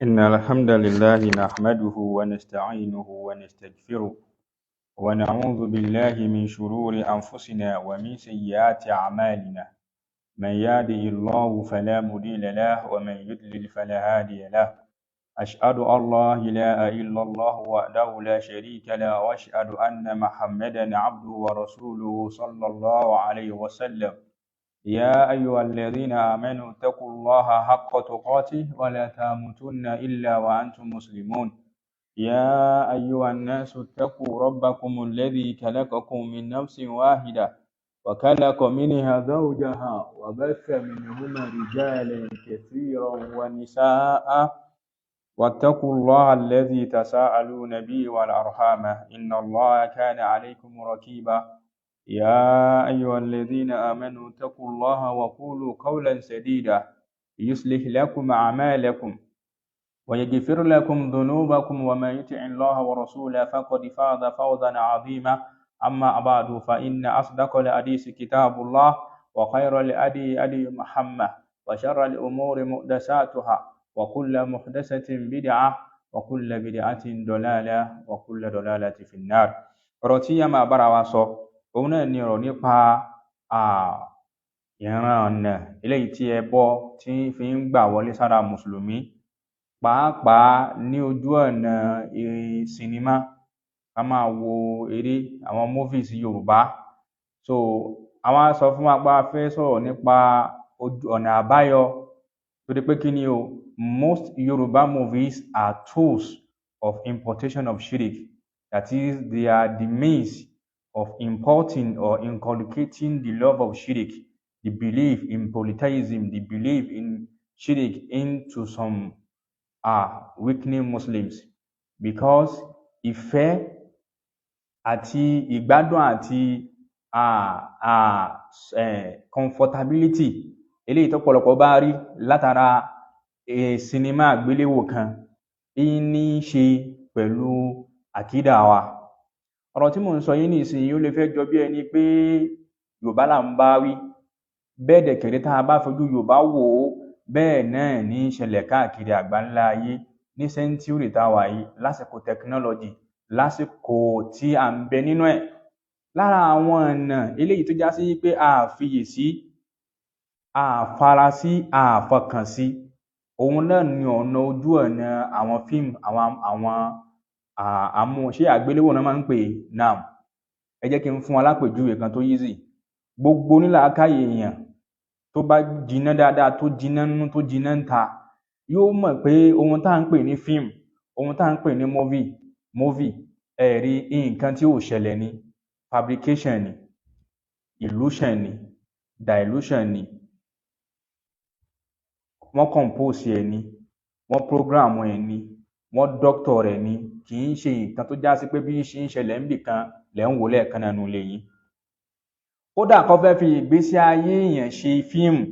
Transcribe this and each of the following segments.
إن الحمد لله نحمده ونستعينه ونستغفره، ونعوذ بالله من شرور أنفسنا ومن سيئات أعمالنا. من يهده الله فلا مضل له، ومن يضلل فلا هادي له. أشهد أن لا إله إلا الله وحده لا شريك له، وأشهد أن محمدا عبده ورسوله صلى الله عليه وسلم. يا أيها الذين آمنوا اتقوا الله حق تقاته ولا تموتن إلا وأنتم مسلمون. يا أيها الناس اتقوا ربكم الذي خلقكم من نفس واحدة، وخلق منها زوجها، وبث منهما رجالا كثيرا ونساء، واتقوا الله الذي تساءلون به والأرحام، إن الله كان عليكم رقيبا. يا أيها الذين آمنوا اتقوا الله وقولوا قولا سديدا، يصلح لكم أعمالكم ويغفر لكم ذنوبكم، ومن يطع الله ورسوله فقد فاز فوزا عظيما. أما بعد، فإن أصدق الحديث كتاب الله، وخير الهدي هدي محمد، وشر الأمور محدثاتها، وكل محدثة بدعة، وكل بدعة ضلالة، وكل ضلالة في النار. Ọ̀rọ̀ tí a máa bára wa sọ, òun náà ni ọ̀rọ̀ nípa ìran ọ̀nà eléyìí tí ẹbọ tí fi ń gbà wọlé sára mùsùlùmí, pàápàá ní ojú ọ̀nà sinimá, ká máa wo eré, àwọn movies Yorùbá. So àwọn á sọ fún wa pé a fẹ́ sọ̀rọ̀ nípa ojú ọ̀nà àbáyọ, torí pé kí ni o, most Yorùbá movies are tools of importation of shirik, that is, they are the means of importing or inculcating the love of shirik, the belief in polytheism, the belief in shirik into some weakening Muslims, because ìfẹ́ àti ìgbádùn àti comfortability eléyìí tọ́pọ̀lọpọ̀ bá rí látara sinimá àgbéléwò kan ní í ṣe pẹ̀lú àkídà wa. Ọ̀rọ̀ tí mò ń sọ yìí nísìnyí, ó lè fẹ́ jọ bí ẹni pé Yorùbá là ń bá wí. Bẹ́ẹ̀ dẹ̀kẹ̀rẹ́, tá a bá fojú Yorùbá wò ó, bẹ́ẹ̀ náà ní í ṣẹlẹ̀ káàkiri àgbáńlá ayé ní century tá a wà yìí, lásìkò technology, lásìkò tí à ń bẹ nínú ẹ̀. Lára àwọn ọ̀nà eléyìí tó já sí pé a fiyèsí, a farasí, a fọkàn sí, òun náà ni ọ̀nà ojú ọ̀nà àwọn fíìmù, àwọn àmú ṣé àgbéléwò náà máa ń pè é náà. Ẹ jẹ́ kí n fún wa lápèjúwe kan tó easy. Gbogbo onílàákàyè èèyàn tó bá jiná dáadáa, tó jiná nínú, tó jiná níta, yóò mọ̀ pé ohun tá à ń pè ní fíìmù, ohun tá à ń pè ní movie, ẹ̀rí nǹkan tí ò ṣẹlẹ̀ ni, fabrication ni, illusion ni, dilution ni. Wọ́n compose ẹ̀ ni, wọ́n program ẹ̀ ni, wọ́n doctor rẹ̀ ni. Kì í ṣe nǹkan tó já sí pé bí ṣe ń ṣẹlẹ̀ níbì kan lẹ̀ ń wò lẹ́ẹ̀kan náà nínú ilé yín. Kódà kó fẹ́ fi ìgbésí ayé èèyàn ṣe fíìmù,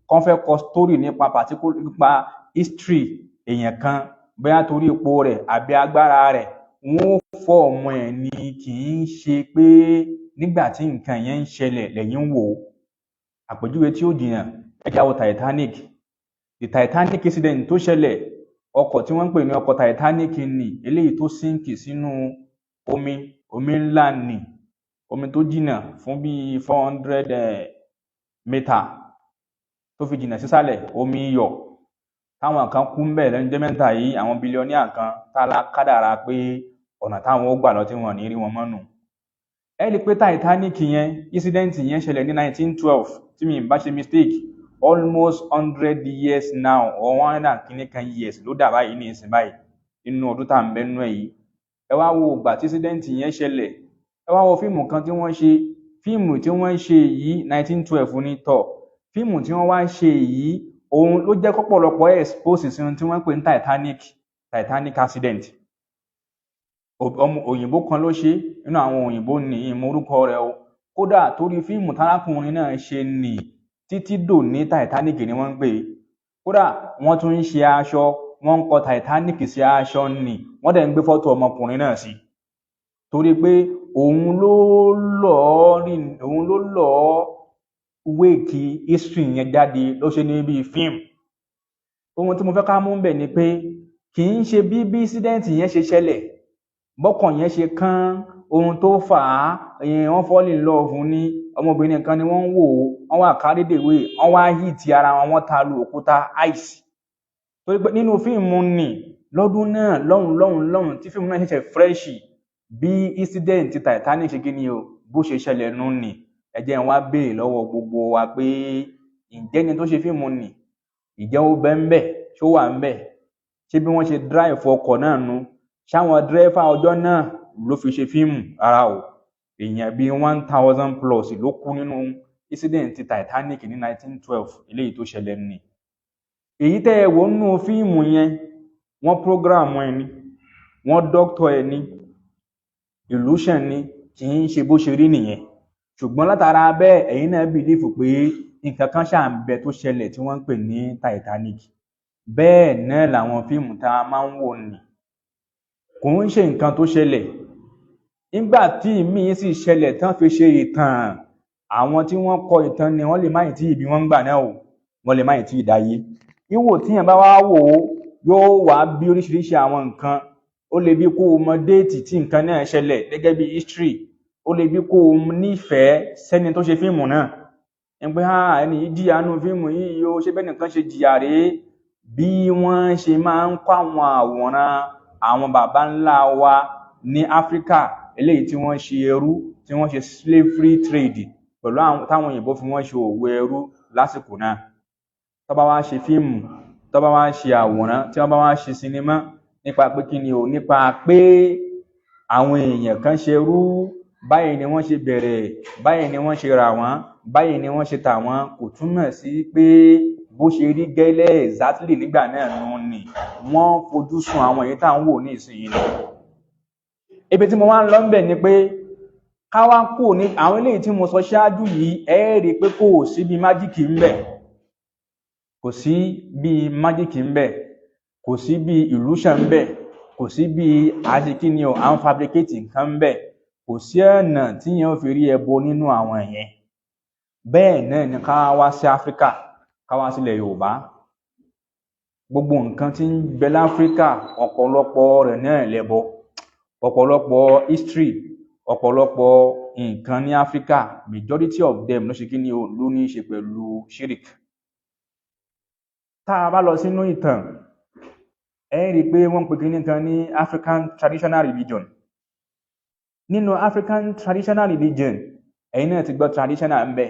kó fẹ́ kọ story nípa particular, nípa history èèyàn kan, bóyá torí ipò rẹ̀ àbí agbára rẹ̀, wọ́n ó form ẹ̀ ni. Kì í ṣe pé nígbà tí nǹkan yẹn ń ṣẹlẹ̀ lẹ́yìn ń wò ó. Àpèjúwe tí ó jìnnà, ẹ jẹ́ á wo Titanic, the Titanic incident tó ṣẹlẹ̀. Ọkọ̀ tí wọ́n ń pè ní ọkọ̀ Titanic ni eléyìí tó sink sínú omi, omi ńlá nì, omi tó jìnnà fún bíi 400 meter tó fi jìnnà sísàlẹ̀, omi iyọ̀, táwọn kan kú ńbẹ̀ lẹ́nu ọjọ́ mẹ́ta yìí. Àwọn billionaire kan tá la kádàrá pé ọ̀nà táwọn ó gbà lọ tí wọn ò ní rí wọn mọ́ nù. Ẹ rí i pé Titanic yẹn, incident yẹn ṣẹlẹ̀ ní 1912, tí mi ì bá ṣe mistake, almost 100 years now or one hundred and kìíní kan years ló dà báyìí ní ìsìn báyìí, nínú ọdún tá à ń bẹ nínú ẹ̀ yìí. Ẹ wá wo ìgbà tí incident yẹn ṣẹlẹ̀, ẹ wá wo fíìmù kan tí wọ́n ṣe. Fíìmù tí wọ́n ṣe yìí, 1912 ní tọ̀. Fíìmù tí wọ́n wá ṣe yìí, òun ló jẹ́ kọ́pọ̀lọpọ̀ expose sí ohun tí wọ́n ń pè ní Titanic accident. Ọmọ òyìnbó kan ló ṣe nínú àwọn òyìnbó ní ìmọ̀ orúkọ rẹ̀ o. Kódà torí fíìmù tárákùnrin náà ṣe nì, títí dòní Titanic ni wọ́n ń pè é. Kódà wọ́n tún ń ṣe aṣọ, wọ́n ń kọ Titanic sí aṣọ nì, wọ́n dẹ̀ ń gbé fọ́tò ọmọkùnrin náà sí, torí pé òun ló lọ́ọ́ rìn, òun ló lọ́ọ́ wake history yẹn jáde, ló ṣe ní bíi fíìmù. Ohun tí mo fẹ́ ká mú bẹ̀ ni pé Kì í ṣe bí incident yẹn ṣe ṣẹlẹ̀, bọ́kàn yẹn ṣe kán, ohun tó fà á, wọ́n fall in love ní ọmọbìnrin kan ni wọ́n ń wò ó, wọ́n wà carried away, wọ́n wá hit ara wọn, wọ́n ta lu òkúta ice. Torí pé nínú fíìmù nì lọ́dún náà lọ́hùn lọ́hùn lọ́hùn tí fíìmù náà ṣẹ̀ṣẹ̀ fresh, bí incident Titanic ṣe kí ni o, bó ṣe ṣẹlẹ̀ nù nì. Ẹ jẹ́ n wá béèrè lọ́wọ́ gbogbo wa pé ǹjẹ́ ni tó ṣe fíìmù nì, ìjẹ́ ó bẹ́ ń bẹ̀, ṣó wà ń bẹ̀? Ṣé bí wọ́n ṣe drive ọkọ̀ náà nu? Ṣáwọn dírẹ́fà ọjọ́ náà ló fi ṣe fíìmù? Rárá o. Èèyàn bíi 1000 plus ló kú nínú incident Titanic ní 1912 eléyìí tó ṣẹlẹ̀ nì. Èyí tẹ́ ẹ wò nínú fíìmù yẹn, wọ́n program ẹ ni, wọ́n doctor ẹ ni, illusion ni, kì í ṣe bó ṣe rí nìyẹn. Ṣùgbọ́n látara bẹ́ẹ̀, ẹ̀yin náà believe pé nǹkan kan ṣáà ń bẹ tó ṣẹlẹ̀ tí wọ́n ń pè ní Titanic. Bẹ́ẹ̀ náà làwọn fíìmù tá a máa ń wò nì, kò ń ṣe nǹkan tó ṣẹlẹ̀. Nígbà tí ìmíì sì ṣẹlẹ̀ tán fi ṣe ìtàn, àwọn tí wọ́n kọ ìtàn ni wọ́n lè má ì tí ì bí wọ́n ń gbà náà o, wọ́n lè má ì tí ì dáyé. Wíwò tíyàn bá wá wò ó, yóò wá bí oríṣiríṣi àwọn nǹkan. Ó lè bí kó o mọ date tí nǹkan náà ṣẹlẹ̀ gẹ́gẹ́ bí history. Ó lè bí kó o nífẹ̀ẹ́ sẹ́ni tó ṣe fíìmù náà, ń pé ẹni yìí jìyà nínú fíìmù yìí o, ṣé bẹ́ẹ̀ nìkan ṣe jìyà rèé? Bí wọ́n ṣe máa ń kọ́ àwọn àwòrán àwọn baba ńlá wa ní Áfríkà eléyìí tí wọ́n ṣe ẹrú, tí wọ́n ṣe slavery trade pẹ̀lú àwọn táwọn òyìnbó fi wọ́n ṣe òwò ẹrú lásìkò náà. Tó bá wá ṣe fíìmù, tó bá wá ṣe àwòrán, tí wọ́n bá wá ṣe sinimá nípa pé kí ni o, nípa pé àwọn èèyàn kan ṣerú báyìí ni wọ́n ṣe bẹ̀rẹ̀, báyìí ni wọ́n ṣe rà wọ́n, báyìí ni wọ́n ṣe tà wọ́n, kò túmọ̀ sí pé bó ṣe rí gẹ́lẹ́ exactly nígbà náà nù ni. Wọ́n fojú sun àwọn èyí tá à ń wò ní ìsinyìí ni. Ibi tí mo wá ń lọ ńbẹ̀ ni pé ká wá kúrò ní àwọn eléyìí tí mo sọ ṣáájú yìí, ẹ rí i pé kò sí bí magic ńbẹ̀, kò sí bí magic ńbẹ̀, kò sí bí illusion ńbẹ̀, kò sí bí àṣekíni o, à ń fabricate nǹkan ńbẹ̀, kò sí ọ̀nà tíyẹn ó fi rí ẹbọ nínú àwọn yẹn. Bẹ́ẹ̀ náà ni ká wá sí Áfríkà, ká wá sílẹ̀ Yorùbá. Gbogbo nǹkan tí ń bẹ láfríkà, ọ̀pọ̀lọpọ̀ rẹ̀ náà lẹbọ. Ọ̀pọ̀lọpọ̀ history, ọ̀pọ̀lọpọ̀ nǹkan ní Áfríkà, majority of them ló ṣe kí ni o, ló ní í ṣe pẹ̀lú shirik. Tá a bá lọ sínú ìtàn, ẹ rí i pé wọ́n ń pe kinní kan ní African traditional religion. Nínú African traditional religion, ẹ̀yin náà ti gbọ́ traditional ń bẹ,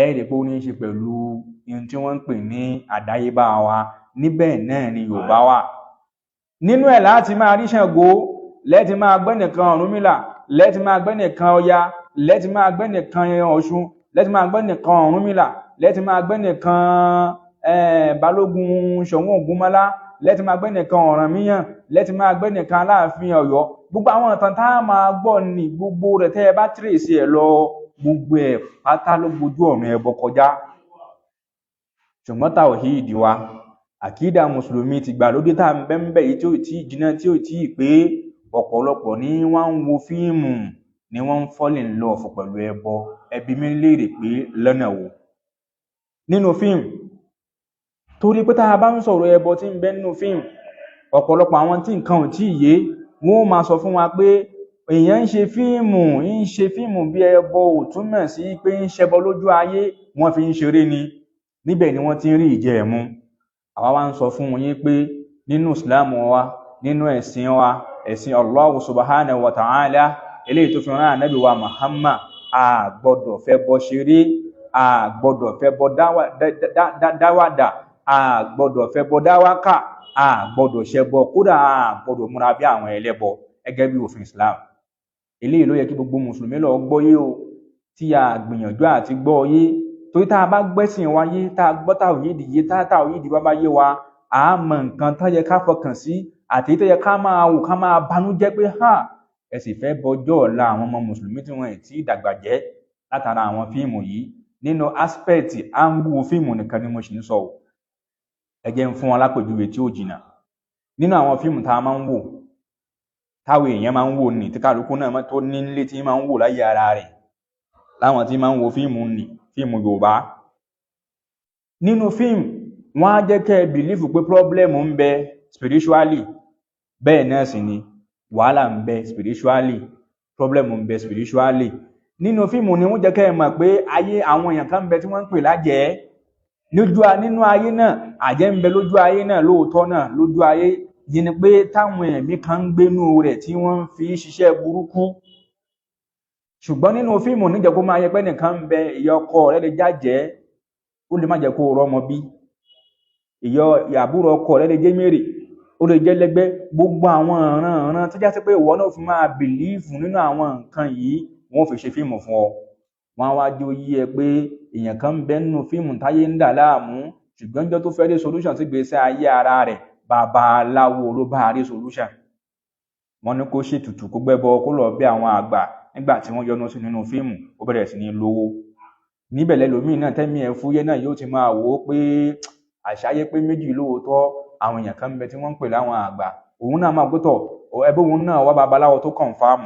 ẹ rí i pé ó ní í ṣe pẹ̀lú ohun tí wọ́n ń pè ní àdáyébá wa. Níbẹ̀ náà ni Yorùbá wà. Nínú ẹ̀ láti máa rí Ṣàngó, lẹ́ẹ̀tì máa gbẹ́ nìkan Ọ̀rúnmìlà, lẹ́ẹ̀tì máa gbẹ́ nìkan Ọya, lẹ́ẹ̀tì máa gbẹ́ nìkan Ọ̀ṣun, lẹ́ẹ̀tì máa gbẹ́ nìkan Ọ̀rúnmìlà, lẹ́ẹ̀tì máa gbẹ́ nìkan Balógun Ṣọ̀ún Ògúnmọ́lá, lẹ́ẹ̀tì máa gbẹ́ nìkan Ọ̀rànmíyàn, lẹ́ẹ̀tì máa gbẹ́ nìkan Aláàfin Ọ̀yọ́. Gbogbo àwọn ìtàn tá a máa gbọ́ ní gbogbo rẹ̀, tẹ́ ẹ bá trace ẹ̀ lọ, gbogbo ẹ̀ pátá ló gbojú ọ̀run ẹbọ kọjá. Ṣùgbọ́n tàwhíìdì wa, àkídà mùsùlùmí ti gbàlódé tá à ń bẹ́ ń bẹ̀ yìí tí ò tí ì jiná, tí ò tí ì pé, ọ̀pọ̀lọpọ̀ ní wọ́n ń wo fíìmù, ni wọ́n ń fall in love pẹ̀lú ẹbọ. Ẹ bi mí léèrè pé lọ́nà wo? Nínú fíìmù. Torí pé tá a bá ń sọ̀rọ̀ ẹbọ tí ń bẹ nínú fíìmù, ọ̀pọ̀lọpọ̀ àwọn tí nǹkan ò tí ì yé, wọ́n ó máa sọ fún wa pé èèyàn ń ṣe fíìmù, ń ṣe fíìmù bí ẹbọ ò túmọ̀ sí pé ń ṣẹbọ lójú ayé, wọ́n fi ń ṣeré ni. Níbẹ̀ ni wọ́n ti ń rí ìjẹ ẹ̀mu. Àwa wá ń sọ fún yín pé nínú Islam wa, nínú ẹ̀sìn wa, ẹ̀sìn Allahu subhanahu wa ta'ala eléyìí tó fi rán ànábì wa Muhammad, a gbọ́dọ̀ fẹ́ bọ ṣeré, a gbọ́dọ̀ fẹ́ bọ dáwàdà, a gbọ́dọ̀ fẹ́ bọ dáwàkà, a gbọ́dọ̀ ṣẹbọ, kódà a gbọ́dọ̀ múra bí àwọn ẹlẹ́bọ gẹ́gẹ́ bí òfin Islam. Eléyìí ló yẹ kí gbogbo mùsùlùmí lọ gbọ́ yé o, tí a gbìyànjú àti gbọ́ yé. Torí tá a bá gbẹ́sìn wa yé, tá a gbọ́ tàwhídì yé, tá tàwhídì wa bá yé wa, a mọ nǹkan tó yẹ ká fọkàn sí àti èyí tó yẹ ká máa wò, ká máa banújẹ́ pé ha, ẹ sì fẹ́ bọjọ́ ọ̀la àwọn ọmọ mùsùlùmí tí wọ́n ì tí ì dàgbà jẹ́ látara àwọn fíìmù yìí. Nínú aspect angle fíìmù nìkan ni mo sì ń sọ o. Ẹ jẹ́ ń fún wọn lápèjúwe tí ó jìnnà. Nínú àwọn fíìmù tá a máa ń wò, táwọn èèyàn máa ń wò ní, tí kálukú náà tó ní nílé tí máa ń wò láyé ara rẹ̀, láwọn tí máa ń wo fíìmù nì, fíìmù Yorùbá. Nínú fíìmù, wọ́n á jẹ́ kẹ́ ẹ believe pé problem ń bẹ, spiritually. Bẹ́ẹ̀ náà sì ni wàhálà ń bẹ spiritually, problem ń bẹ spiritually. Nínú fíìmù ni wọ́n jẹ́ kẹ́ ẹ mọ̀ pé ayé àwọn èèyàn kan ń bẹ tí wọ́n ń pè lájẹ̀ẹ́ lójú nínú ayé náà. Àjẹ́ ń bẹ lójú ayé náà lóòótọ́ náà. Lójú ayé yìí ni pé táwọn ẹ̀mí kan ń gbénú rẹ̀ tí wọ́n ń fi ṣiṣẹ́ burúkú. Ṣùgbọ́n nínú fíìmù níjẹ́ kó máa yẹ pé nìkan ń bẹ, ìyá ọkọ rẹ̀ lè jájẹ́, ó lè má jẹ́ kó rọ́mọ bí, ìyá àbúrò ọkọ rẹ̀ lè jẹ́ mèrè, ó lè jẹ́ lẹ́gbẹ́. Gbogbo àwọn ìran ìran tó já sí pé ìwọ náà fi máa believe nínú àwọn nǹkan yìí, wọ́n fi ṣe fíìmù fún ọ. Wọ́n á wá jẹ́ ó yé ẹ pé èèyàn kan ń bẹ nínú fíìmù táyé ń dà láàmú, ṣùgbọ́n níjọ́ tó fẹ́ rí solution sí gbèsè ayé ara rẹ̀, babaláwo ló bá rí solution. Wọ́n ní kó ṣètùtù, kó gbẹ́bọ, kó lọ bí àwọn àgbà. Nígbà tí wọ́n yọnu sí nínú fíìmù, ó bẹ̀rẹ̀ sí ní lówó. Níbẹ̀ lẹ́lòmíì náà tẹ́mi ẹ̀ fúyẹ́ náà yóò ti máa wò ó pé àṣàyé pé méjì lóòótọ́, àwọn èèyàn kan ń bẹ tí wọ́n ń pè láwọn àgbà. Òun náà máa gbótọ̀ ẹbí òun náà wá babaláwo tó confirm.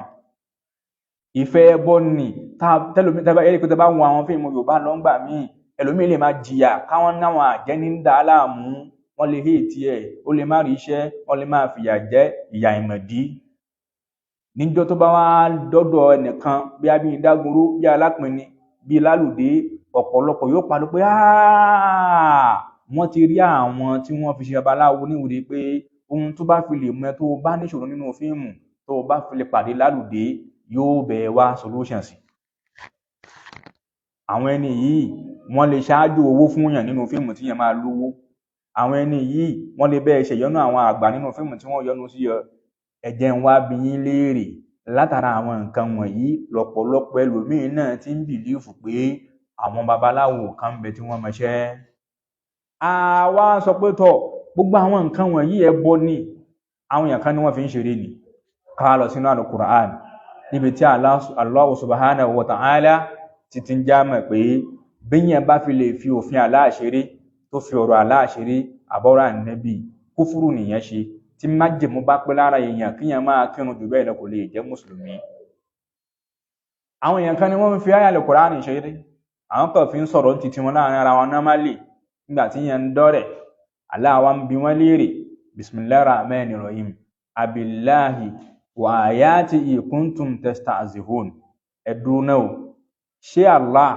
Ìfẹ́ ẹbọ nì tẹlòmíì tẹ́ bá yẹ pé tẹ́ bá wo àwọn fíìmù Yorùbá lọ́ngbà míì, ẹlòmíì lè máa jìyà káwọn náwọn àjẹ́ ní ń dà á láàmú, wọ́n lè hate ẹ̀, ó lè má rí iṣẹ́, wọ́n lè máa fìyà jẹ, ìyà ìmọ̀dí. Níjọ́ tó bá wá dọ́dọ̀ ẹnìkan bí a bíi Dágunró, bí Alápinni, bí Lálùdé, ọ̀pọ̀lọpọ̀ yóò pariwo pé wọ́n ti rí àwọn tí wọ́n fi ṣe babaláwo níwòde pé ohun tó bá fi lè mú ẹ tó bá níṣòro nínú fíìmù, tó bá fi lè pàdé Lálùdé, yóò bẹ̀ wá solution sí. Àwọn ẹni yìí wọ́n lè ṣáájú owó fún yàn nínú fíìmù tí yàn máa lówó. Àwọn ẹni yìí wọ́n lè bẹ́ẹ̀ ṣèyọ́nú àwọn àgbà nínú fíìmù tí wọ́n yọ́nú sí ọ. Ẹ jẹ́ n wá bi yín léèrè, látara àwọn nǹkan wọ̀nyí lọ́pọ̀lọpọ̀ ẹlòmíín náà ti ń believe pé àwọn babaláwo kan ń bẹ tí wọ́n mọṣẹ́. Àwa sọ pé tọ̀, gbogbo àwọn nǹkan wọ̀nyí ẹbọ ni, àwọn èèyàn kan ní wọ́n fi ń ṣeré ni. Ká lọ sínú Al-Qur'an níbi tí Allah subhanahu wa ta'ala ti ti ń já mọ̀ pé bíyẹn bá fi lè fi òfin Allah ṣeré, tó fi ọ̀rọ̀ Allah ṣeré, àbọ̀rọ̀ Ànábì, kúfúrú nìyẹn ṣe. Tí májèmú bá pé lára èèyàn, kíyàn máa kírun jù bẹ́ẹ̀ lọ, kò lè jẹ́ mùsùlùmí. Àwọn èèyàn kan ni wọ́n ń fi àyá Al-Qur'an ṣeré, àwọn kan fi ń sọ̀rọ̀ títí wọn láàrin ara wọn normally nígbà tí yẹn ń dọ́rẹ̀. Allah wa ń bi wọ́n léèrè, bismillahir rahmanir rahim, abillahi wa ayatihi kuntum tastahzi'un. Ẹ̀dùn náà, ṣé Allah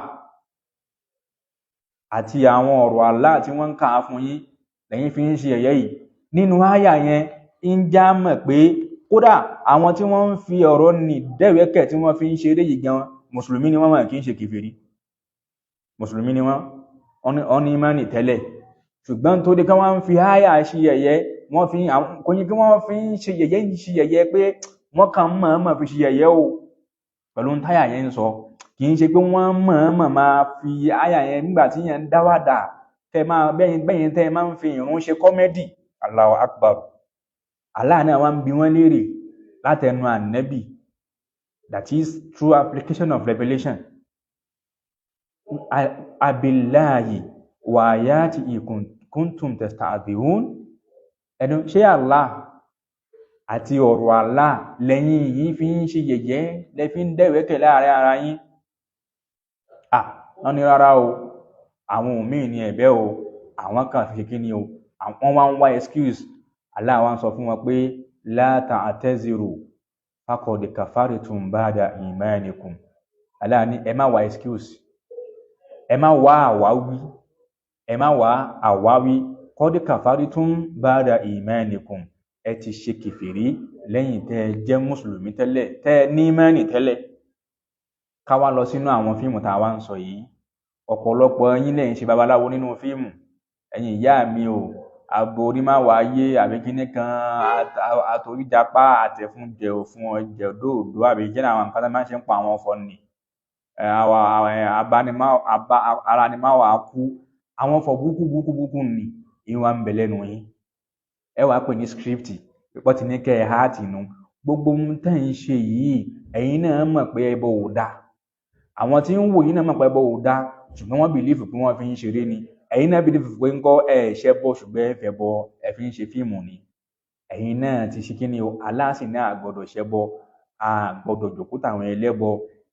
àti àwọn ọ̀rọ̀ Allah tí wọ́n ń kà á fún yín lẹ́yìn fi ń ṣe ẹ̀yẹ́ yìí? Nínú àyà yẹn ń já mọ̀ pé kódà àwọn tí wọ́n ń fi ọ̀rọ̀ nì dẹ́wẹ́kẹ̀ tí wọ́n fi ń ṣeré yìí gan, mùsùlùmí ni wọ́n, wọ́n kì í ṣe kèfèrí. Mùsùlùmí ni wọ́n, wọ́n ní ìmánì tẹ́lẹ̀, ṣùgbọ́n torí ká wọ́n ń fi àyà ṣe yẹ̀yẹ́, wọ́n fi kò ní kí wọ́n fi ń ṣe yẹ̀yẹ́, ń ṣe yẹ̀yẹ́ pé wọ́n kàn mọ̀ọ́mọ̀ fi ṣe yẹ̀yẹ́ o pẹ̀lú táyà yẹn ń sọ. Kì í ṣe pé wọ́n mọ̀ọ́mọ̀ máa fi àyà yẹn nígbà tí yẹn ń dáwàdà tẹ máa bẹ́yìn bẹ́yìn tẹ́ máa ń fi ìrun ṣe comedy. Allahu akbar. Allah náà wá ń bi wọ́n léèrè látẹnu Ànábì, that is true application of revelation. Abillahi wa ayatihi kuntum tastahzi'un. Ẹnu ṣé Allah àti ọ̀rọ̀ Allah lẹ́yìn yìí fi ń ṣe yẹ̀yẹ́, lẹ́ fi ń dẹ́wẹ́kẹ̀ láàrin ara yín? Wọ́n ní rárá o, àwọn òmíì ní ẹ̀bẹ̀ o, àwọn kan fi ṣe kí ni o, àwọn wá ń wá excuse. Allah wá ń sọ fún wọn pé la ta'taziru faqad kafartum ba'da imanikum. Allah ní ẹ má wá excuse, ẹ má wá àwáwí, ẹ má wá àwáwí. Qad kafartum ba'da imanikum, ẹ ti ṣe kèfèrí lẹ́yìn tẹ́ ẹ jẹ́ mùsùlùmí tẹ́lẹ̀, tẹ́ ẹ ní ìmánì tẹ́lẹ̀. Ká wá lọ sínú àwọn fíìmù tá a wá ń sọ yìí. Ọ̀pọ̀lọpọ̀ yín lẹ̀ ń ṣe babaláwo nínú fíìmù. Ẹ̀yin ìyá mi o, aborí má wáyé àbí kíní kan, àtòríjàpá àtẹ̀fúnjẹ òfun ọjẹ òdòdó àbí kí ni àwọn nǹkan tó máa ń ṣe ń pa àwọn ọfọ nì, ara ni má wàá kú, àwọn ọfọ burúkú burúkú burúkú ni ìwà ń bẹ lẹ́nu yín. Ẹ wàá pè ní script, wọ́n ti ní kẹ́ ẹ háàtì nu. Gbogbo ohun tẹ́ ń ṣe yìí, ẹ̀yin náà mọ̀ pé ẹbọ ò dáa, àwọn tí ń wò yín náà mọ̀ pé ẹbọ ò dáa, ṣùgbọ́n wọ́n believe pé wọ́n fi ń ṣeré ni. Ẹ̀yin náà believe pé ńkọ́ ẹ ṣẹ́ bọ́, ṣùgbọ́n ẹ fẹ́ bọ, ẹ fi ń ṣe fíìmù ni. Ẹ̀yin náà ti ṣe kí ni o, aláàsì náà àgbọ́dọ̀ ṣẹ́ bọ, a gbọ́dọ̀ jòkó táwọn ẹlẹ́bọ.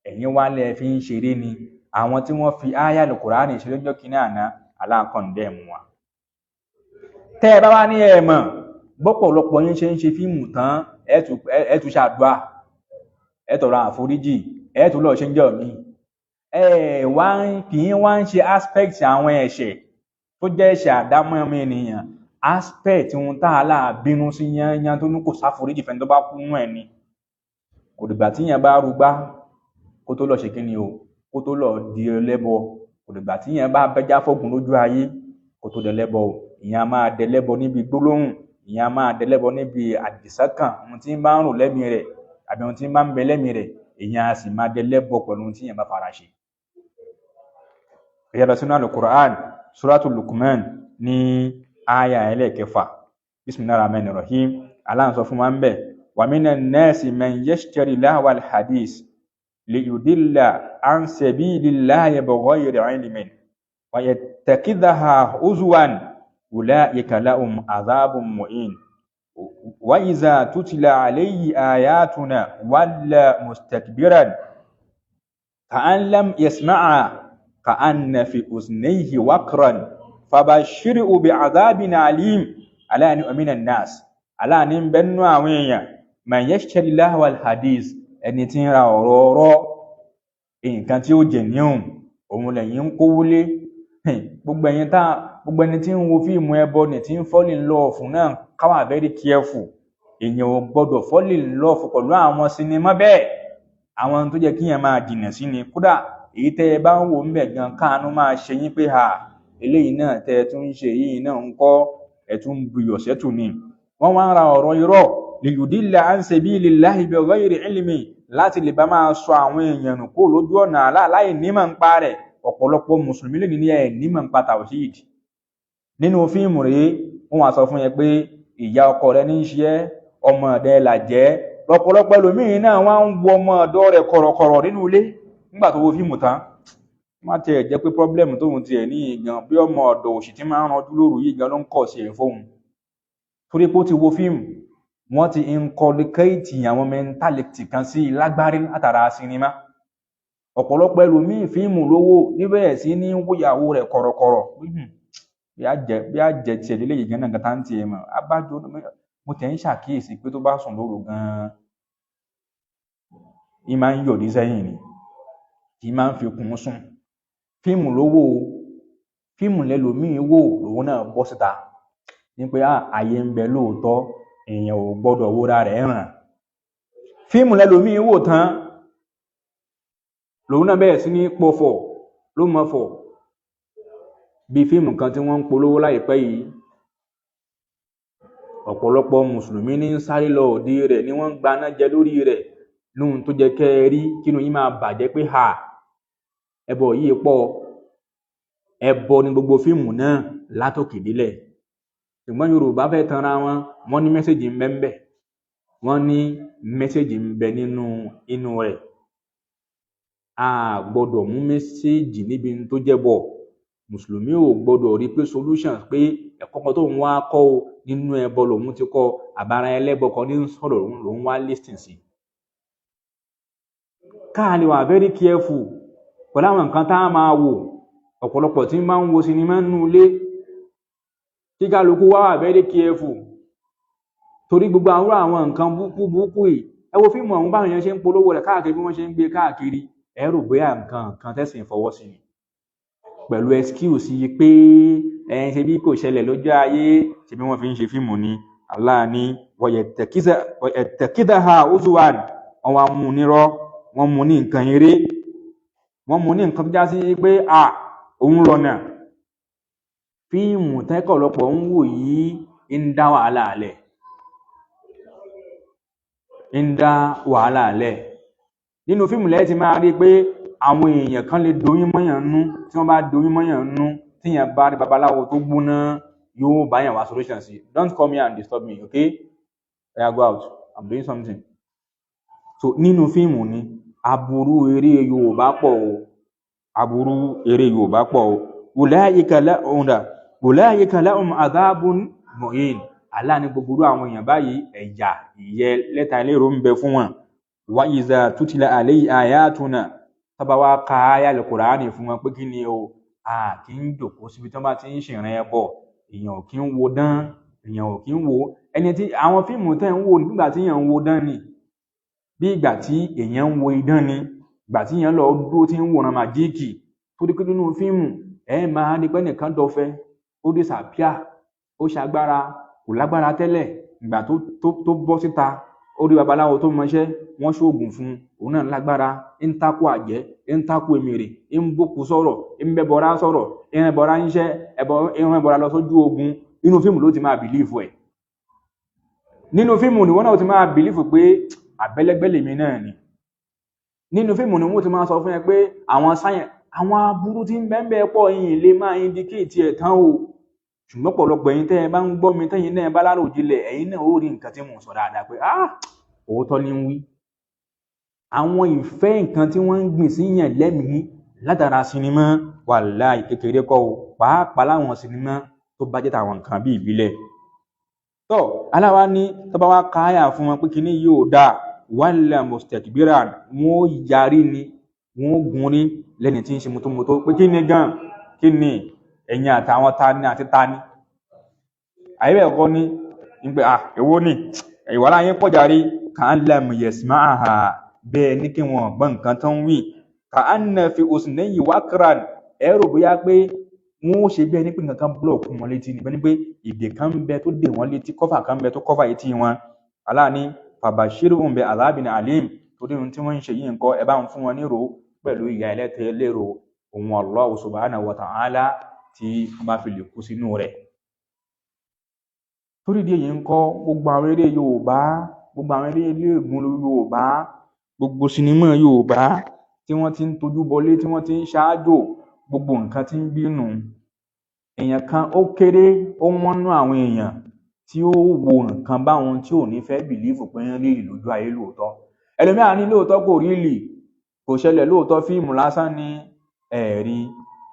Ẹ̀yin wá lẹ́ fi ń ṣeré ni. Àwọn tí wọ́n fi áyà Al-Kùránì ṣeré lọ́jọ́ kínní àná, Allah condemn wọn. Tẹ́ ẹ bá wá ní ẹ mọ̀, Bọ́pọ̀lọpọ̀ yín ṣe ń ṣe fíìmù tán, ẹ tún ṣàdúà, ẹ tọrọ àforíjì, ẹ tún lọ ṣe ń jọ mí. Ẹ wá kì í wá ń ṣe aspect àwọn ẹ̀ṣẹ̀ tó jẹ́ ẹ̀ṣẹ̀ àdámọ́ ọmọ ènìyàn, aspect ohun tá a là bínú sí yányán tó ní kò sáforíjì fẹ́ni tó bá kú nú ẹ̀ ni. Kò dìgbà tí yẹn bá rúgbá kó tó lọ ṣe kíni o, kó tó lọ di ẹlẹ́bọ. Kò dìgbà tí yẹn bá bẹ́já fọ́gun lójú ayé kó tó dẹlẹ́bọ o. Ìyẹn a máa dẹlẹ́bọ níbi gbólóhùn, ìyẹn a máa dẹlẹ́bọ níbi àdìsọ́kàn, ohun tí ń bá ń rò lẹ́mìí rẹ̀ àbí ohun tí ń bá ń bẹ lẹ́mìí rẹ̀, ìyẹn a sì máa dẹlẹ́bọ pẹ̀lú ohun tí yẹn bá fara ṣe. Ìyẹn lọ sínú Al-Qur'an, Suratul Luqman ní aya ẹlẹ́ẹ̀kẹfà. Bismillahir Rahmanir Rahim. Allah ń sọ fún wa ń bẹ̀. Wa minan nasi man yashtari lahwal hadith liyudilla an sabilillahi bighayri ilmin wa yattakidhaha huzwan ulaika lahum adhabun mu'in. Wa iza tutla alayhi ayatuna walla mustakbiran ka'an lam yasma'a ka'anna fi uznayhi waqran fabashshirhu bi'adhabin alim. Ala ni minan nas, ala ni ń bẹ nínú àwọn èèyàn, man yashtari lahwal hadith, ẹni tí ń ra ọ̀rọ̀ ọ̀rọ̀ nǹkan tí ó jẹ̀ níhùn, òun lẹ́yìn ń kówó lé. Gbogbo ẹ̀yin tá, gbogbo ẹni tí ń wo fíìmù ẹbọ ní tí ń fall in love náà, ká wà very careful. Èèyàn ò gbọdọ̀ fall in love pẹ̀lú àwọn sinimá bẹ́ẹ̀, àwọn tó jẹ́ kí èèyàn máa jìnà sí ni. Kódà èyí tẹ́ ẹ bá ń wò ń bẹ̀ gan, káàánú máa ṣe yín pé ha, eléyìí náà tẹ́ ẹ tún ń ṣe yìí náà ń kọ́, ẹ tún ń buyọ̀ sẹ́tù ni. Wọ́n wá ń ra ọ̀rọ̀ irọ́ liyudilla an sabilillahi bighayri ilmi, láti lè bá máa sọ àwọn èèyàn nù kó lójú ọ̀nà àlá láì nímọ̀ ń pa rẹ̀. Ọ̀pọ̀lọpọ̀ mùsùlùmí lè ní ẹ̀ nímọ̀ ń pa tawhid. Nínú fíìmù rèé, wọ́n wá sọ fún yẹn pé ìyá ọkọ rẹ ní í ṣe ẹ́, ọmọ ọ̀dẹ là jẹ́. Lọ́pọ̀lọpọ̀ ẹlòmíín náà wá ń wo ọmọ ọ̀dọ́ rẹ̀ kọ̀rọ̀kọ̀rọ̀ nínú ilé nígbà tó wo fíìmù tán. Má tiẹ̀ jẹ́ pé problem tóun tiẹ̀ ní yìí gan, bí ọmọ ọ̀dọ̀ òṣì tí máa ń ranjú lóru yìí gan ló ń kọ̀ sí ẹ̀ fóun. Torí pé ó ti wo fíìmù, wọ́n ti inculcate àwọn mentality kan sí i lágbárí látara sinimá. Ọ̀pọ̀lọpọ̀ ẹlòmíín fíìmù lówó níbẹ̀rẹ̀ sí ní wòyàwó rẹ̀ kọ̀rọ̀kọ̀rọ̀. Bí a jẹ tiẹ̀ lélẹ́yìí gan náà gan tá ń tiẹ̀ mọ̀. Abájọ mo tẹ̀ ń ṣàkíyèsí pé tó bá sùn lóru gan, í máa ń yọ̀dí sẹ́yìn ni, kì í máa ń fi kún sùn. Fíìmù lówó, fíìmù lẹlòmíín wò lòun náà bọ́ síta ní pé ayé ń bẹ lóòótọ́, èèyàn ò gbọ́dọ̀ wóra rẹ̀ ràn. Fíìmù lẹlòmíín wò tán lòun náà bẹ̀rẹ̀ sí ní pọ̀fọ̀ ló mọ̀ fọ̀. Bí fíìmù kan tí wọ́n ń polówó láìpẹ́ yìí, ọ̀pọ̀lọpọ̀ mùsùlùmí ní ń sáré lọ òde rẹ̀ ni wọ́n ń gbaná jẹ lórí rẹ̀, lóhun tó jẹ́ kẹ́ ẹ rí kínú yín máa bàjẹ́ pé ha, ẹbọ yìí pọ̀. Ẹbọ ni gbogbo fíìmù náà látòkè délẹ̀. Ṣùgbọ́n Yorùbá fẹ́ tanra wọn, wọ́n ní message ń bẹ ń bẹ, wọ́n ní message ń bẹ nínú inú rẹ̀. A gbọ́dọ̀ mú message níbi tó jẹ́ bọ̀. Mùsùlùmí ò gbọ́dọ̀ rí pé solution pé ẹ̀kọ́ kan tó ń wá kọ́ o nínú ẹbọ lòun ti kọ́, àbára ẹlẹ́bọ kan ní sọ̀rọ̀ lòun wá listen sí. Ká lè wà very careful pẹ̀lú àwọn nǹkan tá a máa wò. Ọ̀pọ̀lọpọ̀ tí ń bá ń wo sinimá nínú ilé, kí kálukú wá wà very careful, torí gbogbo àwọn nǹkan búkú búkú yìí. Ẹ wo fíìmù ọ̀hún báwọn èèyàn ṣe ń polówó rẹ̀ káàkiri, bí wọ́n ṣe ń gbé káàkiri, ẹ rò bóyá nǹkan kan tẹ̀sìn fọwọ́ sí ni, pẹ̀lú excuse yìí pé ẹ ṣe bí kò ṣẹlẹ̀ lójú ayé, ṣe bí wọ́n fi ń ṣe fíìmù ni. Allah ní wọ̀yẹ̀tẹ̀kídàá uzuwan, wọ́n wá mú nírọ́, wọ́n mú ní nǹkan eré, wọ́n mú ní nǹkan tó já sí pé à òun lọ́nà. Fíìmù tẹ́kọ̀lọpọ̀ ń wò yìí ń dá wàhálà lẹ̀, ń dá wàhálà lẹ̀. Nínú fíìmù lẹ́yìn tí máa rí pé àwọn èèyàn kan lè doyún mọ́yàn nú, tí wọ́n bá doyún mọ́yàn nú, tíyàn bá rí babaláwo tó gbóná, yóò bá yàn wá solution sí. Don't come here and disturb me, okay? I go out, I'm doing something. So nínú fíìmù ni aburú eré Yorùbá pọ̀ o, aburú eré Yorùbá pọ̀ o. Ulaika lahum adhabun muhin. Allah ní gbogbo àwọn èèyàn báyìí, ẹ̀yà ìyẹ lẹ́ta ilérò ń bẹ fún wọn. Wa iza tutla alayhi ayatuna, tọ́ba wá ka áyà Al-Qur'ani fún wọn pé kí ni o, a kì í jòkó síbi tí wọ́n bá ti ń ṣèrìn ẹbọ, èèyàn ò kí ń wo dán, Èèyàn ò kí ń wò. Ẹni tí àwọn fíìmù tẹ́ ń wò nígbà tí èèyàn ń wo dán ni, bí ìgbà tí èèyàn ń wo idán ni, ìgbà tí èèyàn lọ dúró tí ń wòran màjíìkì. Torí pé nínú fíìmù ẹ máa rí pé nìkan dọfẹ, ó disappear, ó ṣagbára, kò lágbára tẹ́lẹ̀, ìgbà tó bọ́ síta ó rí babaláwo tó mọṣẹ́, wọ́n ṣoògùn fún un, òun náà lágbára, ń takò àjẹ́, ń takò èmèrè, ń bókun sọ̀rọ̀, ń bẹ́bọra sọ̀rọ̀, ń rẹ́bọra ń ṣẹ́ ẹbọ, ń rẹ́bọra lọ sójú ogun. Nínú fíìmù ló ti máa bìlífù ẹ̀. Nínú fíìmù ni wọ́n náà ti máa bìlífù pé àbẹ́lẹ́gbẹ́ lèmi náà ni. Nínú fíìmù ni wọ́n ti máa sọ fún ẹ pé àwọn sáyẹn, àwọn aburú tí ń bẹ́ẹ̀ pọ̀ yìí lè máa indicate ẹ̀ tán o. Ṣùgbọ́n ọ̀pọ̀lọpọ̀ ẹ̀yin tẹ́ ẹ bá ń gbọ́ mi, tẹ́yin náà bá láròjinlẹ̀, ẹ̀yin náà ó rí nǹkan tí mò ń sọ dáadáa pé ah, òótọ́ ni ń wí. Àwọn ìfẹ́ nǹkan tí wọ́n ń gbìn sí yàn lẹ́mìí látara sinimá, wàláì kékeré kọ́ o, pàápàá láwọn sinimá tó bá jẹ́ tàwọn nǹkan bí ìbílẹ̀. Tọ́ aláwa ní tó bá wá káyà fún wọn pé kíní yóò dáa, wala mustakbiran, wọn ó yarí ni, wọn ó gun rí lẹ́ni tí ń ṣe mọ́tòmọ́tò pé kí ni gan, kí ni ẹ̀yin àtàwọn ta ni àti ta ni. Àyẹ̀bẹ̀ kọ́ ni ń pé ah, èwo ni ìwà láyé pọ̀ jàre, ka'an lam yasma'aha, bẹ́ẹ̀ ní kí wọ́n gbọ́ nǹkan tó ń wí, ka'anna fi usnayhi waqran, ẹ rò bóyá pé wọ́n ó ṣe bí ẹni pé nǹkan kan búlọ̀kù wọn létí ni, bẹ́ẹ̀ ni pé ìdè kan ń bẹ tó dè wọ́n létí, kọ́fà kan ń bẹ tó kọ́fà etí wọn. Allah ní fabashirhum bi adhabin alim, torí ohun tí wọ́n ń ṣe yìí nǹkan, ẹ bá ń fún wọn nírò pẹ̀lú ìyà ẹlẹ́tẹ̀ẹ́ lérò òun Allahu subhanahu wa ta'ala tí wọ́n bá fi lè kú sínú rẹ̀. Torí ìdí èyí ń kọ́, gbogbo àwọn eré Yorùbá, gbogbo àwọn eré ilé ègún Yorùbá, gbogbo sinimá Yorùbá tí wọ́n ti ń tojú bọlé, tí wọ́n ti ń ṣáájò, gbogbo nǹkan tí ń bínú èèyàn kan ó kéré, ó wọ́n nú àwọn èèyàn tí ó wo nǹkan báwọn tí ò ní fẹ́ bìlífù pé ń rí lójú ayé lóòótọ́. Ẹlòmíràn ní lóòótọ́ kò rí lì, kò ṣẹlẹ̀ lóòótọ́, fíìmù lásán ni. Ẹ̀rí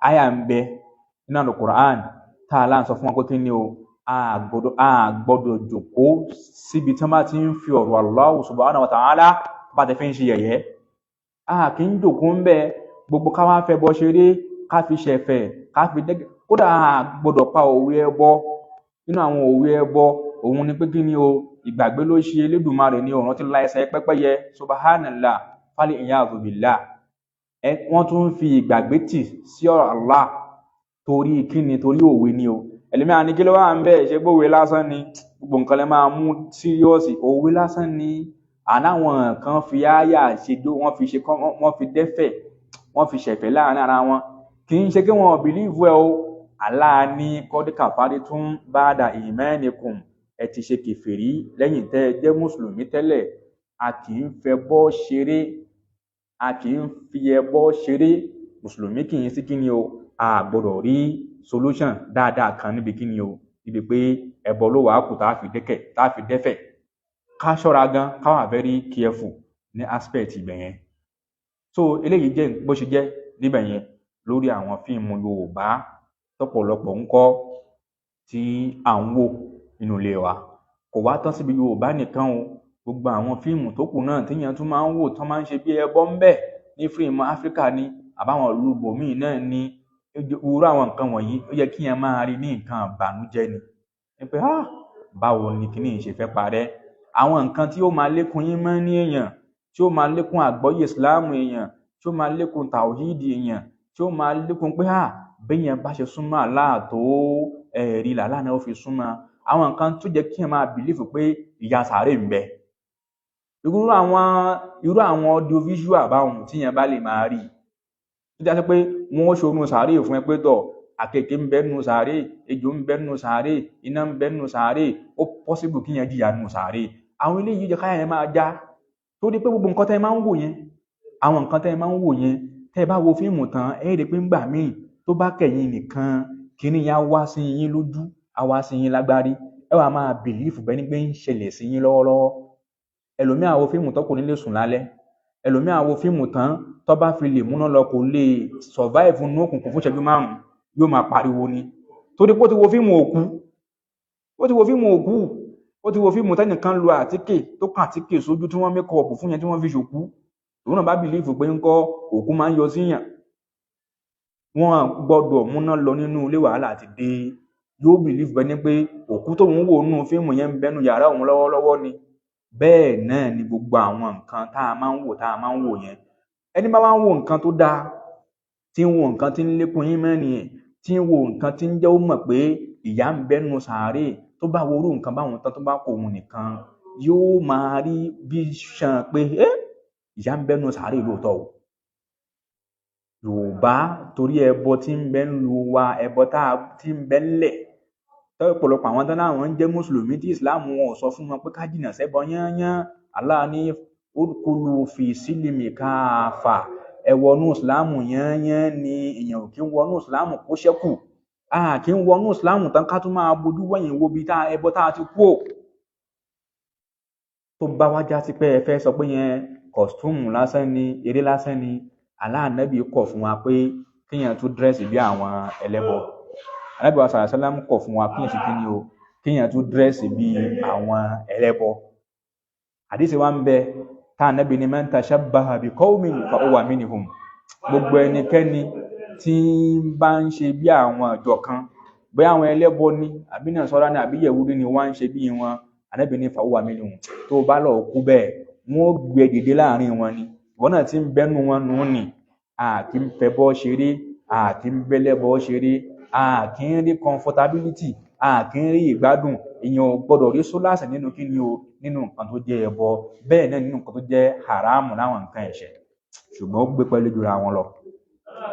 àyà ń bẹ nínú Al-Qur'an tá a láǹ sọ fún wọn pé kí ni o, a gbọ́dọ̀ jòkó síbi tí wọ́n bá ti ń fi ọ̀rọ̀ Allahu subhanahu wa ta'ala bá ti fi ń ṣe yẹ̀yẹ́. A kì í jòkó ń bẹ gbogbo ká wá fẹ́ bọ́ ṣeré, ká fi ṣẹ̀fẹ̀, ká fi dẹ́gẹ̀, kódà a gbọ́dọ̀ pa òwe ẹbọ. Nínú àwọn òwe ẹbọ òun ni pé kí ni o, ìgbàgbé ló ṣe Elédùmarè ní ọ̀run tí la ẹsẹ̀ pẹ́pẹ́yẹ, subhanallah fali iyadhu billah. Ẹ wọ́n tún ń fi ìgbàgbé tì sí ọ̀rọ̀ Allah torí kí ni, torí òwe ni o. Ẹlòmíràn ní kí ló wà ń bẹ́ẹ̀, ṣe gbówe lásán ni, gbogbo nǹkan lẹ máa mú síríọ́sì, òwe lásán ni. Àláwọn kan fi áyà ṣe jó, wọ́n fi ṣe, wọ́n fi dẹ́fẹ̀, wọ́n fi ṣẹ̀fẹ̀ láàrin ara wọn. Kì í ṣe kí wọn bìlíìfù ẹ o. Allah ní qad kafartum ba'da imanikum, ẹ ti ṣe kèfèrí lẹ́yìn tẹ́ ẹ jẹ́ mùsùlùmí tẹ́lẹ̀. A kì í fẹ́ bọ́ ṣeré, a kì í fi ẹbọ ṣeré. Mùsùlùmí kì í sí kí ni o, a gbọ́dọ̀ rí solution dáadáa kan níbi kí ni o, níbi pé ẹbọ ló wàá kù tá a fi dẹ́kẹ̀, tá a fi dẹ́fẹ̀. Ká ṣọ́ra gan, ká wà very careful ní aspect ibẹ̀ yẹn. So eléyìí jẹ́ bó ṣe jẹ́ níbẹ̀ yẹn lórí àwọn fíìmù Yorùbá tọ́pọ̀lọpọ̀ ń kọ́ tí à ń wò nínú ilé wa. Kò wá tán síbi Yorùbá nìkan o, gbogbo àwọn fíìmù tó kù náà téèyàn tún máa ń wò tán máa ń ṣe bí ẹbọ ń bẹ ní fíìmù Áfíríkà ni àbáwọn ìlú ibòmíì náà ni, irú àwọn nǹkan wọ̀nyí ó yẹ kí èèyàn máa rí ní nǹkan ìbànújẹ́ ni. Pé ah, báwo ni kíní yìí ṣe fẹ́ parẹ́? Àwọn nǹkan tí ó máa lékún ìmánì èèyàn, tí ó máa lékún àgbọ́yé ìsìláàmù èèyàn, tí ó máa lékún tàwíìdì èèyàn, tí ó máa lékún pé ah, béèyàn bá ṣe súnmọ́ Allah tó, ẹ̀rí làlá náà ó fi súnmọ́. Àwọn nǹkan tó jẹ́ kí èèyàn máa bìlífù pé ìyà sàárè ń bẹ. Irú àwọn audiovisual báwọn tí èèyàn bá lè máa rí. Tó jásí pé wọ́n ó ṣorun sàárè fún ẹ pé tọ̀, àkekèé ń bẹ nínú sàárè, ejò ń bẹ nínú sàárè, iná ń bẹ nínú sàárè, ó possible kí èèyàn jìyà nínú sàárè. Àwọn eléyìí jẹ́ káyà yẹn máa já. Torí pé gbogbo nǹkan tẹ́ ẹ máa ń wò yẹn, àwọn nǹkan tẹ́ ẹ máa ń wò yẹn, tẹ́ ẹ bá wo fíìmù tán, ẹ rí i pé ńgbà míì tó bá kẹ̀yìn nìkan, kíní yẹn á wá sí yín lójú, á wá sí yín lágbárí, ẹ wàá máa bìlífù bẹ́ẹ̀ ni pé ń ṣẹlẹ̀ sí yín lọ́wọ́lọ́wọ́. Ẹlòmíì á wo fíìmù tán kò ní lè sùn lálẹ́. Ẹlòmíì á wo fíìmù tán tó bá fi lè múná lọ kò lè survive nínú òkùnkùn fún ìṣẹ́jú márùn-ún, yóò máa pariwo ni. Torí pé ó ti wo fíìmù òkú, ó ti wo fíìmù òkú, ó ti wo fíìmù tẹ́nìkan lu àtíkè tó kàn àtíkè sójú tí wọ́n make up fún yẹn tí wọ́n fi ṣòkú. Òun náà bá bìlífù pé ńkọ́ òkú máa ń yọ síyàn. Wọ́n gbọ́dọ̀ múná lọ nínú ilé, wàhálà ti dé. Yóò believe bẹ́ẹ̀ ni pé òkú tóun wò nínú fíìmù yẹn ń bẹ́nu yàrá òun lọ́wọ́lọ́wọ́ ni. Bẹ́ẹ̀ náà ni gbogbo àwọn nǹkan tá a máa ń wò, tá a máa ń wò yẹn. Ẹni bá wá ń wo nǹkan tó dáa, tí ń wo nǹkan tí ń lékún ímánì ẹ̀, tí ń wo nǹkan tí ń jẹ́ ó mọ̀ pé ìyà ń bẹ́nu sàárè, tó bá wo irú nǹkan báwọn tán, tó bá kó òun nìkan, yóò máa rí bí ṣan pé ìyà ń bẹ́nu sàárè lóòótọ́ o. Yorùbá torí ẹbọ tí ń bẹ ń lu wa, ẹbọ tá a tí ń bẹ ńlẹ̀, tọ́pọ̀lọpọ̀ àwọn tán láwọn ń jẹ́ mùsùlùmí tí ìsìláàmù wọn ò sọ fún wọn pé ká jìnà sẹ́bọ yányán. Allah ní udkhulu fi sílìmì káfà, ẹ wọnú ìsìláàmù yányán ni. Èèyàn ò kí ń wọnú ìsìláàmù kó ṣẹ́kù. A kì í wọnú ìsìláàmù tán ká tún máa bojú wẹ̀yìn wo bí ẹbọ tá a ti kú ò. Tó bá wá já sí pé ẹ fẹ́ sọ pé yẹn kọ̀stúmù lásán ni, eré lásán ni, Allah Ànábì kọ̀ fún wa pé kéèyàn tún dírẹ́sì bí àwọn ẹlẹ́bọ. Ànábì wa sallallahu alaihi wasallam kọ̀ fún wa kéèyàn ṣe kíni o, kéèyàn tún dírẹ́sì bí àwọn ẹlẹ́bọ. Àdísì wa ń bẹ tá Ànábì ní man tashabbaha bi qawmin fa huwa minhum. Gbogbo ẹnikẹ́ni tí ń bá ń ṣe bí àwọn ìjọ kan, bóyá àwọn ẹlẹ́bọ ni àbí Nasara ni àbí Yẹhudi ni wọ́n ń ṣe bí wọn, Ànábì ní fa huwa minhum. Tó o bá lọ kú bẹ́ẹ̀, wọ́n ó gbé dìde láàrin wọn ni. Ìwọ náà ti ń bẹ́nu wọn nù ní. A kì í fẹbọ ṣeré, a kì í bẹ́lẹ́bọ ṣeré, a kì í rí comfortability, a kì í rí ìgbádùn. Èèyàn ò gbọdọ̀ rí sólàsì nínú kíni o, nínú nǹkan tó jẹ́ ẹbọ, bẹ́ẹ̀ náà nínú nǹkan tó jẹ́ haramu láwọn nǹkan ẹ̀ṣẹ̀. Ṣùgbọ́n ó gbé pẹ́lú jura wọn lọ.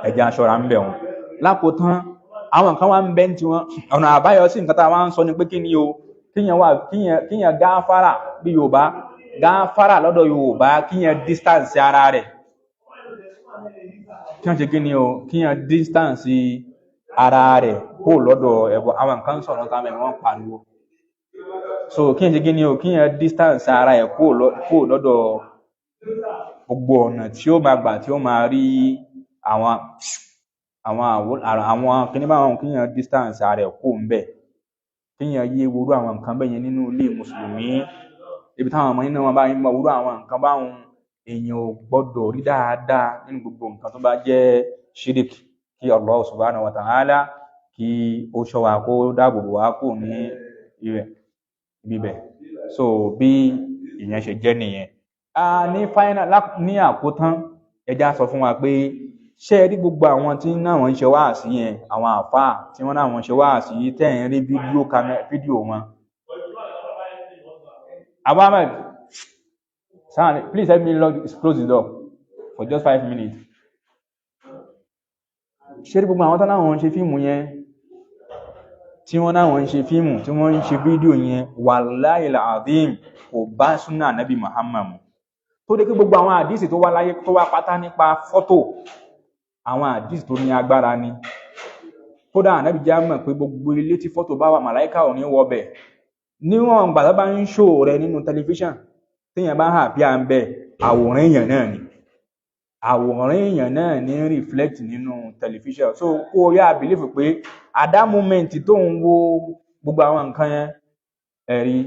Ẹ jẹ́ a ṣọ́ra ń bẹ̀ wọn. Lákòótán, àwọn nǹkan wá ń bẹ ní tiwọn. Ọ̀nà àbáyọ sí nǹkan tá a wá ń sọ ni pé kíni o, kíyàn wà, kíyàn gáfárà bí Yorùbá, gáfárà lọ́dọ̀ Yorùbá, kíyàn distance ara rẹ̀. Kíyàn ṣe kíni o, kíyàn distance ara rẹ̀ kó lọ́dọ̀ ẹbọ. Àwọn nǹkan sọ̀rọ̀ táwọn ẹ̀ wọ́n pariwo. So kíyàn ṣe kíni o, kíyàn distance ara ẹ̀ kó lọ́dọ̀ gbogbo ọ̀nà tí ó máa gbà tí ó máa rí àwọn kíní báwọn, kíyàn distance ara ẹ̀ kó ń bẹ̀. Kíyàn yé worú àwọn nǹkan bẹ́ẹ̀ yẹn nínú ilé mùsùlùmí. Ibi táwọn ọmọ nínú wọn bá ń mọ worú àwọn nǹkan báwọn, èèyàn ò gbọdọ̀ rí dáadáa nínú gbogbo nǹkan tó bá jẹ́ ṣíríkì. Kí Allah subhanahu wa ta'ala kí ó ṣọ́ wa, kó dáàbò bò wá kúrò ní ibẹ̀. So bí ìyẹn ṣe jẹ́ nìyẹn. A ní final ní àkótán, ẹ já sọ fún wa pé ṣé ẹ rí gbogbo àwọn tí náà ń ṣe wáàsí yẹn, àwọn àfáà tí wọ́n náà ń ṣe wáàsí tẹ́ ẹ̀ ń rí fídíò wọn. Abu Ahmed, please help me close the door for just 5 minutes. Ṣé rí gbogbo àwọn tí náà ń ṣe fíìmù yẹn, tí wọ́n náà ń ṣe fíìmù, tí wọ́n ń ṣe fídíò yẹn, wàláhì al-azim kò bá súnà Nábì Muhammad mu. Tó dé pé gbogbo àwọn àdísì tó wá láyé tó wá pátá nípa fọ́tò, àwọn àdísì tó ní agbára ni. Kódà Ànábì jẹ́ mọ̀ pé gbogbo ilé tí fọ́tò bá wà, màláíkà ò ní wọ bẹ̀. Níwọ̀n ìgbà tó bá ń ṣò rẹ nínú tẹlifíṣàn, téèyàn bá hà bí à ń bẹ̀, àwòrán èèyàn náà ni. Àwòrán èèyàn náà ní reflect nínú tẹlifíṣàn. So kó o yá believe pé at that moment tó ń wo gbogbo àwọn nǹkan yẹn, ẹ̀rí,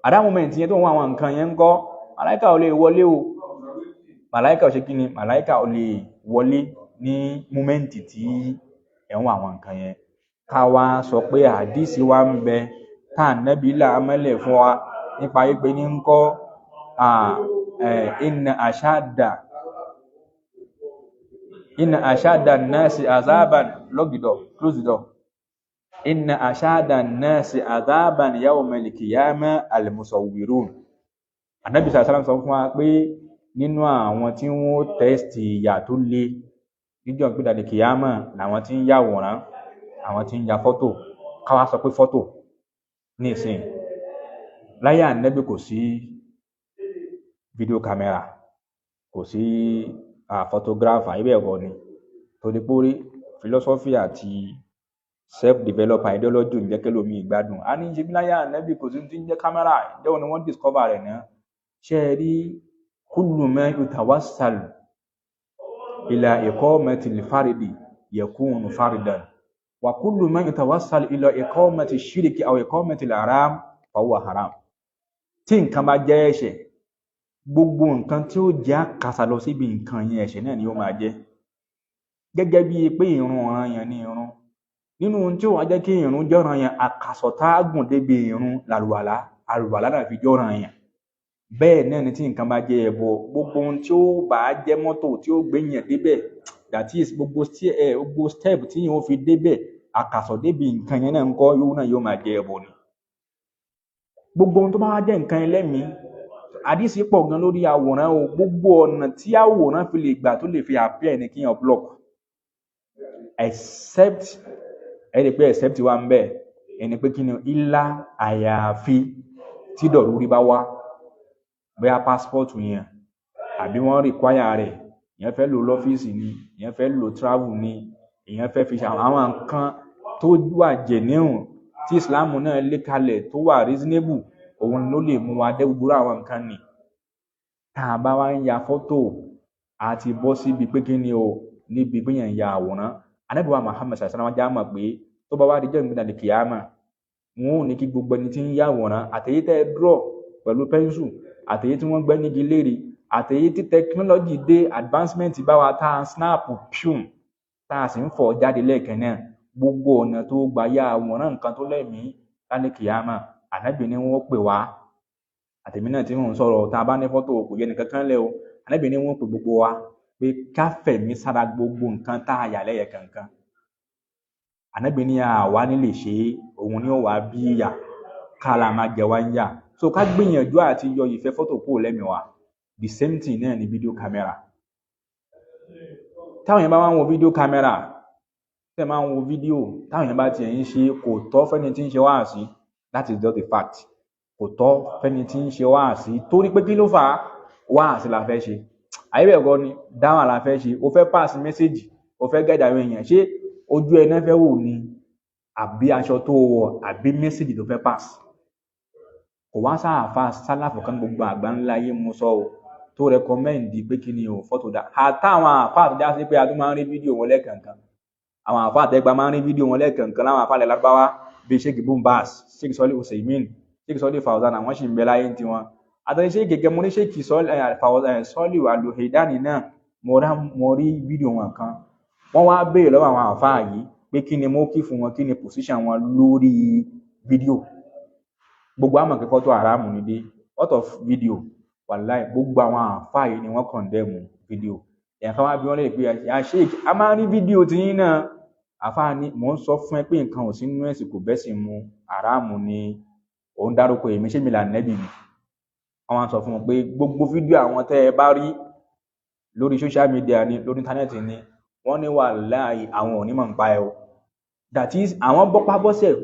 at that moment yẹn tó ń wo àwọn nǹkan yẹn ń kọ́, màláíkà ò lè wọlé o. Màláíkà ò ṣe kí ni? Màláíkà ò lè wọlé ní moment tí ẹ̀ ń wo àwọn nǹkan yẹn. Ká wá sọ pé àdísì wa ń bẹ tá Ànábì là mọ́lẹ̀ fún wa nípa wípé ní ń kọ́, inna ashadda an-nasi azaban, lock the door, close the door. Inna ashadda an-nasi azaban yawmal qiyamah al-musawwirun. Ànábì sallallahu alaihi wasallam sọ fún wa pé nínú àwọn tí wọ́n tẹ́sítì ìyà tó le níjọ́ ìgbéda kìyámà làwọn tí ń yàwòrán, àwọn tí ń ya fọ́tò. Ká wá sọ pé fọ́tò ní ìsìn láyé Ànábì kò sí fídíò kámẹ́rà, kò sí photographer, ibẹ̀ ẹ̀kọ́ ni. Torí pé philosophy àti self-developed ideology ń jẹ́ kí ẹlòmíì gbádùn. A ní ṣe bí láyé Ànábì kò sí tí ń jẹ́ kámẹ́rà, ìjọ́ ni wọ́n discover rẹ̀ náà. Ṣé ẹ rí kullu ma yutawassalu ila iqamati al-fardi yakunu fardan wa kullu ma yutawassalu ila iqamati ash-shirki aw iqamati al-haram fa huwa haram. Tí nǹkan bá jẹ́ ẹ̀ṣẹ̀, gbogbo nǹkan tí ó jẹ́ àkàsà lọ síbi nǹkan yẹn, ẹ̀ṣẹ̀ náà ni ó máa jẹ́. Gẹ́gẹ́ bí pé ìrun ọ̀ranyàn ni ìrun. Nínú ohun tí ó wá jẹ́ kí ìrun jọ́ràn yẹn, àkàsọ̀ tá a gùn débi ìrun làlùwàlá, àlùwàlá náà fi jọ́ràn yẹn. Bẹ́ẹ̀ náà ni tí nǹkan bá jẹ́ ẹbọ, gbogbo ohun tí ó bá jẹ́ mọ́tò tí ó gbé yẹn débẹ̀, that is gbogbo step tí yẹn ó fi débẹ̀, àkàsọ̀ débi nǹkan yẹn náà ń kọ́, yóò náà yóò máa jẹ́ ẹbọ ni. Gbogbo ohun tó bá wá jẹ́ nǹkan ẹlẹ́mìí, àdìsí pọ̀ gan lórí àwòrán o. Gbogbo ọ̀nà tí àwòrán fi lè gbà tó lè fi appear ní kíyàn block, except ẹ rí i pé except wà ń bẹ̀, ẹni pé kí ni ilá àyàfi tí dọ̀rúrí bá wá, bóyá passport yẹn àbí wọ́n require rẹ̀, èèyàn fẹ́ lò lọ́fíìsì ni, èèyàn fẹ́ lò travel ni, èèyàn fẹ́ fi ṣe àwọn nǹkan tó wà genuine tí Islam náà lé kalẹ̀ tó wà reasonable, òun ló lè mú wa dé gbogbo àwọn nǹkan nì. Tá a bá wá ń ya fọ́tò, a ti bọ́ síbi pé kí ni o, níbi pé yẹn ń ya àwòrán. Ànábì wa Muhammad sallallahu alaihi wasallam já mọ̀ pé tó bá wá di jọ́ ìgbéǹde kìyámà, wọn ò ní kí gbogbo ẹni tí ń ya àwòrán, àtẹ̀yí tẹ́ ẹ draw pẹ̀lú pẹ́ńsù, àtẹ̀yí tí wọ́n gbẹ́ nígi léèrè, àtẹ̀yí tí technology dé advancement bá wa tá a snap pium tá a sì ń fọ̀ jáde lẹ́ẹ̀kan náà, gbogbo ọ̀nà tó gbà ya àwòrán nǹkan tó lẹ́mìí lálẹ́ kìyámà, Ànábì ní wọ́n pè wá. Àtẹ̀mí náà tí mò ń sọ̀rọ̀, tá a bá ní fọ́tò kò yẹ nìkan kan lẹ́ o. Ànábì ní wọ́n pè gbogbo wa pé ká fẹ̀mí sára gbogbo nǹkan tá a yà lẹ́yẹ kankan. Ànábì ní àwa ní lè ṣe é, òun ni ó wà bí ìyà ká la máa jẹ wá ń yà. So ká gbìyànjú àti yọ ìfẹ́ fọ́tò kúrò lẹ́mìí wa. The same thing náà ni video camera. Táwọn yẹn bá wá ń wo video camera, tẹ́ máa ń wo fídíò, táwọn yẹn bá tiẹ̀ ń ṣe, kò tọ́ fẹ́ni tí ń ṣe wáàsí. That is just the fact. Kò tọ́ fẹ́ni tí ń ṣe wáàsí, torí pé kí ló fà á? Wáàsí la fẹ́ ṣe. Àyè bẹ́ẹ̀ kọ́ ni, dáwà la fẹ́ ṣe. O fẹ́ pass message, o fẹ́ guide àwọn èèyàn. Ṣé ojú ẹ náà fẹ́ wò ni, àbí aṣọ tó wọ̀, àbí message tó fẹ́ pass? Kò wá sáàfà sálàfù kan gbogbo àgbà ńlá ayé mú sọ o tó recommend pé kí ni o fọ́tò dá. Àtàwọn àfáà tó já sí pé a tún máa ń rí fídíò wọn lẹ́ẹ̀kọ̀ọ̀kan, àwọn àfáà àtẹ́gbà máa ń rí fídíò wọn lẹ́ẹ̀kọ̀ọ̀kan láwọn àfáà ilẹ̀ Lárúbáwá bíi Sheikh Ibn Baz, Sheikh Sọ́lé Usaimin, Sheikh Sọ́lé Fawzan, àwọn sì ń bẹ láyé tiwọn. Àtàwọn Sheikh gẹ́gẹ́ mo ní Sheikh Sọ́lé Al-Luhaidani náà, mo rí fídíò wọn kan. Wọ́n wá béèrè lọ́wọ́ àwọn àfáà yìí pé kí ni mo kí fún wọn, kí ni position wọn lórí fídíò. Gbogbo àmọ̀ pé fọ́tò haramu ni dé. What of video? Wàláì gbogbo àwọn àfáà yìí ni wọ́n condemn fídíò. Èèyàn kan wá bí wọ́n lè pé ya Sheikh, a máa ń rí fídíò tí yín náà. Àfáà ní mò ń sọ fún ẹ pé nǹkan ò sí nínú ẹ̀sìn, kò bẹ́sìn mu, haramu ni. Òun dárúkọ èmi, ṣé mi là nẹ́bì ni? Wọ́n wá sọ fún wọn pé gbogbo fídíò àwọn tẹ́ ẹ bá rí lórí social media ni, lórí íńtánẹ́ẹ̀tì ni, wọ́n ní wàláì àwọn ò ní mọ̀ ń pa ẹ o. That is, àwọn bọ́pá bọ́sẹ̀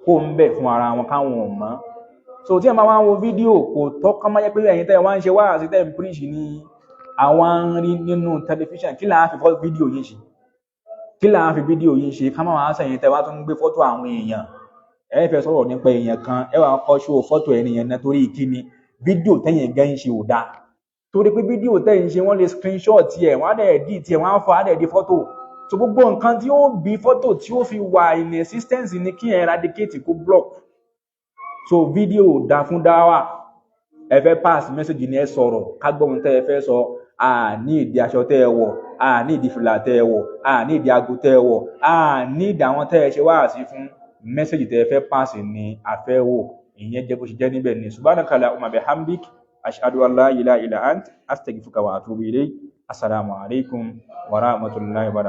kó ń bẹ̀ fún ara wọn káwọn ò mọ̀. So tí ẹ máa wá ń wo fídíò, kò tọ́ kán máa jẹ́ pé ẹ̀yin tẹ́ ẹ wá ń ṣe wáàsí tẹ́ ẹ ń preach ni àwọn ń rí nínú tẹlifíṣàn. Kí là á fi fọ́ fídíò yín ṣe? Kí là á fi fídíò yín ṣe? Ká má wàá sẹ́yìn tẹ́ wá tún ń gbé fọ́tò àwọn èèyàn. Ẹ fẹ́ sọ̀rọ̀ nípa èèyàn kan, ẹ wàá kọ́ ṣó fọ́tò ẹni yẹn náà torí kíni? Fídíò tẹ́yìn gan ń ṣe ò dáa. Torí pé fídíò tẹ́yìn ṣe, wọ́n lè screenshot ẹ̀, wọ́n á dẹ̀ edit ẹ̀, wọ́n á fọ́, á dẹ̀ di fọ́tò. So gbogbo nǹkan tí ó bí fọ́tò tí ó fi wà in existence ni kí ẹ eradicate, kó block. So fídíò ò dáa fún dáwà. Ẹ fẹ́ pass message ni, ẹ sọ̀rọ̀ ká gbọ́ ohun tẹ́ ẹ fẹ́ sọ. A ní ìdí aṣọ tẹ́ ẹ wọ̀, a ní ìdí fìlà tẹ́ ẹ wọ̀, a ní ìdí aago tẹ́ ẹ wọ̀, a ní ìdí àwọn tẹ́ ẹ ṣe wáàsí fún. Message tẹ́ ẹ fẹ́ pass ni a fẹ́ wò. Ìyẹn jẹ́ bó ṣe jẹ́ níbẹ̀ ni. Subhanaka allahumma bihamdik, ashhadu an la ilaha illa ant, astaghfiruka wa atubu ilayk. Assalamu alaikum wa rahmatullahi wa barakatuh.